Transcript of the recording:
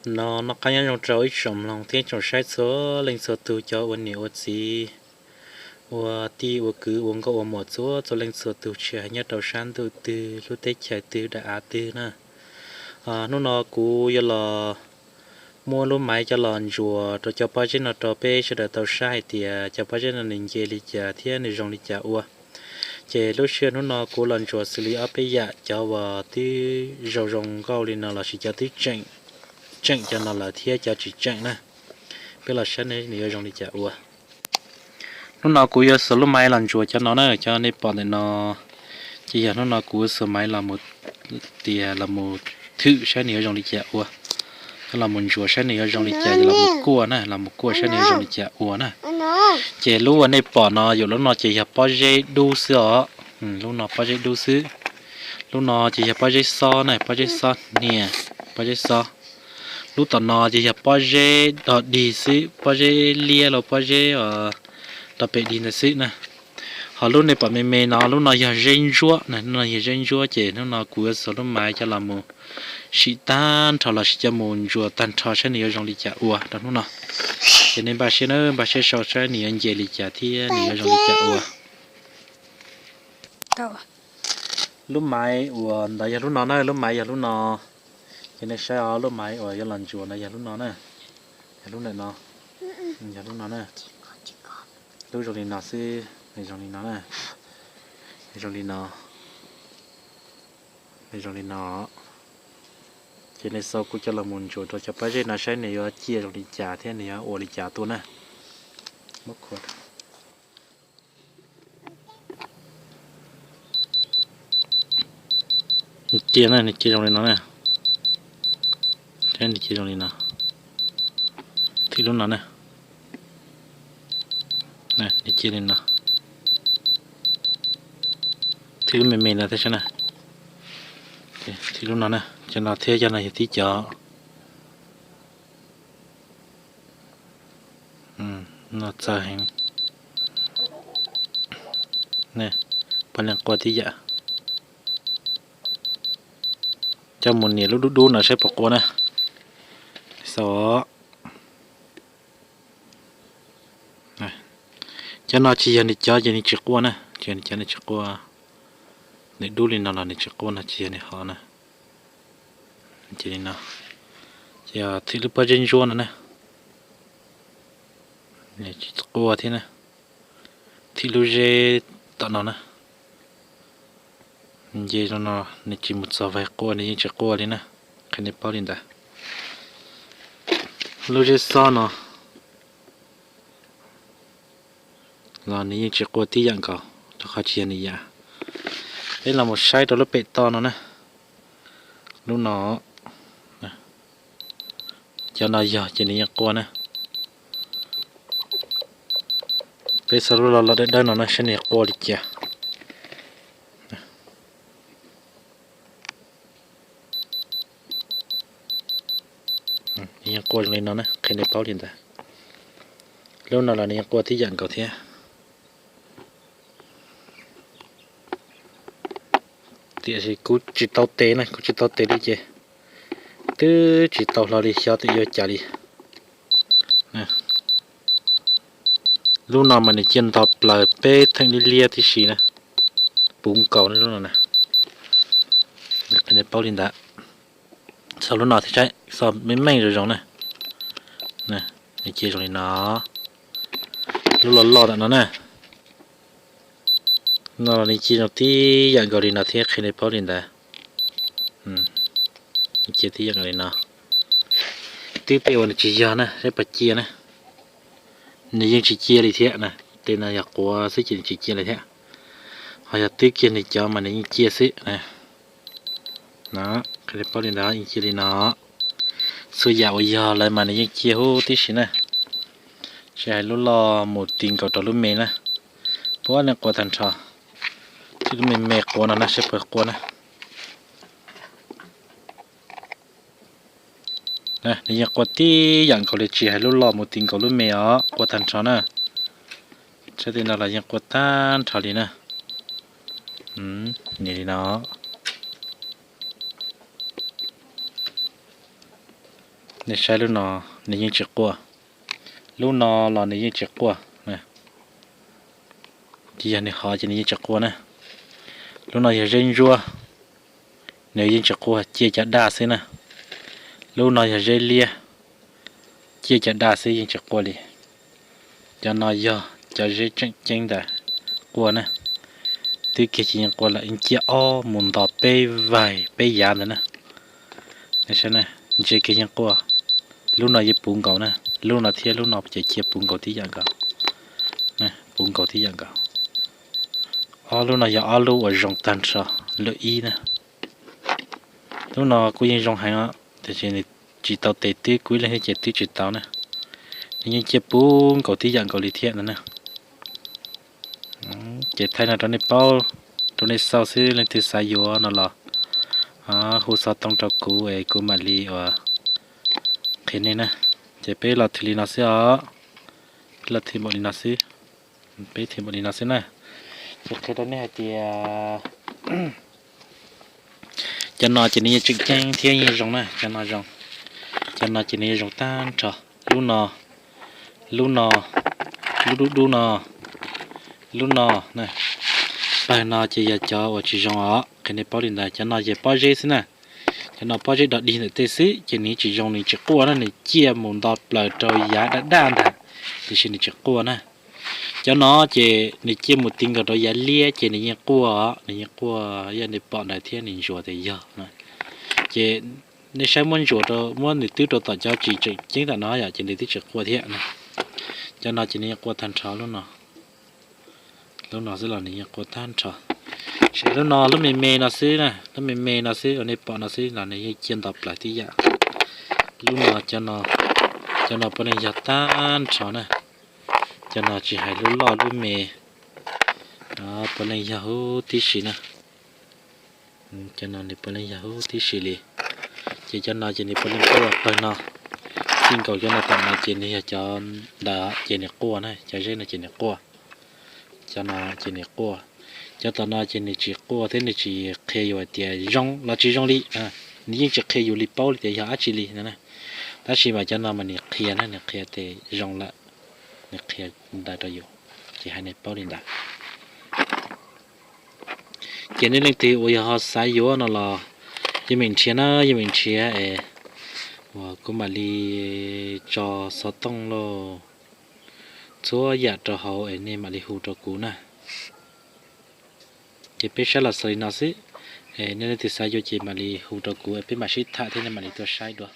No noj qab nyob zoo rau ib tsoom mloog thiab tsoom saib txhua leej txhua tus, cov ua niam ua txiv, ua tij ua kwv, ua nkauj ua muam, txhua txhua leej txhua tus, tsis hais nyob rau sab ntuj twg, lub teb chaws twg, daim av twg na. Hnub no kuv yuav los muab lub maiv coj los ntsuas rau cov pob zeb no rau peb sawv daws tau saib hais tias cov pob zeb no nws nce li cas thiab nws zoo li cas ua. Ces lub sij hawm hnub no kuv los ntsuas xws li ob peb yam, cov uas twb zoo zoo nkauj li no lossis cov twb tseem cov no lawm thiab cov tsis tseem na. Peb los saib nws yuav zoo li cas ua. Hnub no kuv yuav xuas lub maiv los ntsuas cov no na, cov nej pom ntawm no, ces yog hnub no kuv xuas maiv los mus, tias los mus thwm saib nws yuav zoo li cas ua, coj los mus ntsuas saib nws yuav zoo li cas, los mus kuaj na, los mus kuaj saib nws yuav zoo li cas ua na. Ces lub uas nej pom no, yus lub no ces yog pob zeb dub xwb os. Lub no pob zeb dub xwb. Lub no ces yog pob zeb xob na, pob zeb xob hnia, pob zeb xob. Lub tom no ces yog pob zeb dog dig xwb, pob zeb liab los pob zeb dog pem dig ntawd xwb na. Ho lub nej pom me me no, lub no yog zeb ntsuab na, lub no yog zeb ntsuab, ces hnub no kuv yuav xuas lub maiv coj los mus sim tag nrho lossis coj mus ntsuas tag nrho saib nws yuav zoo li cas ua rau hnub no. Ces nej npaj siab na, npaj siab sau saib nws yuav nce li cas thiab nws yuav zoo li cas ua. Lub maiv uas ntawd yog lub no na, lub maiv yog lub no. Ces nej saib os, lub maiv uas yuav los ntsuas ntawd yog lub no na, yog lub ntawm no, yog lub no na. Lub zoo li no xwb, nws zoo li no na, zoo li no, nws zoo li no. Ces nej xauj kuv coj los mus ntsuas rau cov pob zeb no saib nws yuav ciaj zoo li cas thiab nws yuav ua li cas tuaj na. Cia na, nws cia zoo li no na. Nws cia zoo li no. Thwm lub no na. Nws cia li no. Thwm lub me me no thiab saib na. Thwm lub no na, cov no thiab cov no yog tib cov. No txawv heev. Pab leej qua tib yam. Coj mus nias lub dub dub no saib puas qua na. Xauj. Cov no tsis yog nws cov ces nws tsis qua na, tsis yog nws cov nws tsis qua. Nws dub li no los nws tsis qua no tsis yog nws hov na. Ces li no, ces thwm lub pob zeb ntsuab no na, nws tsis qua thiab na. Thwm lub zeb tom no na, nce no no nws tsis mus txog vag qua, nws yeej tsis qua li na, qhia nej paub li ntawd. Lub zeb xob no los nws yeej tsis qua tib yam nkaus, rau qhov tsis yog nws yam. Peb los mus saib rau lub pem toj no na, lub no, cov no yog ces nws yeej qua na. Peb xauj lub lo lo dawb dawb no na saib nws qua li cas. Nws yeej qua zoo li no na, qhia nej paub li ntawd. Lub no los nws yeej qua tib yam nkaus thiab. Tiam sis kuv tsis tau tes na, kuv tsis tau tes li ces twb tsis tau hlo li, xyov tias yuav cas li. Lub no mas nws cia nto plaws peb theem liab liab tib si na, puv nkaus lub no na. Qhia nej paub li ntawd. Xauj lub no thiab saib, xauj meej meej zoo zoo na. Nws cia zoo li no. Lub loj loj tom no na. No los nws cia zoo tib yam nkaus li no thiab, qhia nej paub li ntawd. Nws cia tib yam nkaus li no. Twb peb ua nws tsis yog na, saib puas cia na. Nws yeej tsis cia li thiab na, tes no yog quav xwb ces nws tsis cia li thiab. Ho yog twb kiag nws cov mas nws yeej cia xwb na. No, qhia nej paub li ntawd, yeej cia li no. Txhua yam uas yog lawm mas nws yeej cia huv tib si na. Tsis hais lub loj mus ti nkaus rau lub me na, puav leej qua tag nrho. Tib lub me me quav no na, saib puas qua na. Nws yeej qua tib yam nkaus li, tsis hais lub loj mus ti nkaus lub me os, qua tag nrho na. Saib tej no los yeej qua tag nrho li na. Nim li no. Nej saib lub no, nws yeej tsis quaj. Lub no los nws yeej tsis quaj. Ces yog nws hov ces nws yeej tsis quaj na. Lub no yog zeb ntsuab, nws yeej tsis quaj, ciaj cov daj xwb na. Lub no yog zeb liab, ciaj cov daj xwb yeej tsis quaj li. Cov no yog cov zeb tseem ceeb ntawd quaj na. Twb kiag ces yeej quaj lawm, ciaj ob mus nto peb vaig peb yav ntawd na. Ntsia kiag yeej quaj. Lub no yeej puv nkaus na, lub no thiab lub no ces ciaj puv nkaus tib yam nkaus. Puv nkaus tib yam nkaus. Ob lub no yog ob lub uas zoo tag nrho lub ib na. Lub no kuj yeej zoo heev os, tiam sis nws tsis tau tes twb, kuv ib leeg thiab ces twb tsis tau na. Nws yeej ciaj puv nkaus tib yam nkaus li thiab no na. Ces thaij no rau nej paub, rau nej xauj xwb, leej twg xav yuav no los hu xov tooj rau kuv es kuv mam li uas qhia nej na. Ces peb los thwm li no xwb os, peb los thwm npaum li no xwb, peb thwm npaum li no xwb na. Ces qhia rau nej hais tias cov no ces nws yeej tseem ceeb thiab yeej zoo na, cov no zoo. Cov no ces nws yeej zoo tag nrho. Lub no, lub no, lub dub dub no, lub no, pawg no ces yog cov uas tsis zoo os, qhia nej paub li ntawd. Cov no ces pob zeb xwb na. Cov no pob zeb dog dig ntawm tej xwb ces nws tsis zoo, nws tsis quaj na, nws ciaj mus nto plaws rau yav daj daj ntag, tiam sis nws tsis quaj na. Cov no ces nws ciaj mus ti nkaus rau yav liab ces nws yeej quaj, nws yeej quaj, yog nej pom ntawd thiab nws ntsuas tias yog na. Ces nej saib muab ntsuas rau, muab nws twb rau tom cov tsis tseem ceeb tom no yom, ces nws twb tsis quaj thiab na. Cov no ces nws yeej quaj tag nrho lub no. Lub no xwb los nws yeej quaj tag nrho. Ces lub no lub me me no xwb na, lub me me no xwb uas nej pom no xwb los nws yeej ciaj nto plaws tib yam. Lub no, cov no puav leej yog tag nrho na. Cov no tsis hais lub loj lub me, puav leej yog huv tib si na. Cov no nws puav leej yog huv tib si li. Ces cov no ces nws puav leej quaj pawg no. Txij nkaus cov no tom no ces nws yog cov ntawd ces nws quaj na, cov zeb no ces nws quaj. Cov no ces nws quaj. Cov tom no ces nws tsis quaj thiab nws tsis qhia yus hais tias zoo los tsis zoo li. Nws yeej tsis qhia yus li paub li tias yog dab tsi li no na. Tab sis mas cov no mas nws qhia na, nws qhia tias zoo lawm, nws qhia ntawd rau yus, ces hais nej paub li ntawd. Ces nej leej twg uas yog ho xav yuav no los yeej meem nrhiav na, yeej meem nrhiav es uas kuv mam li tso xov tooj lauj, txhua yam rau hauv es nej mam li hu rau kuv na. Ces peb saib los xaus li no xwb. Nej leej twg xav yuav ces mam li hu rau kuv es peb mam sib tham thiab nej mam li tuaj saib dua.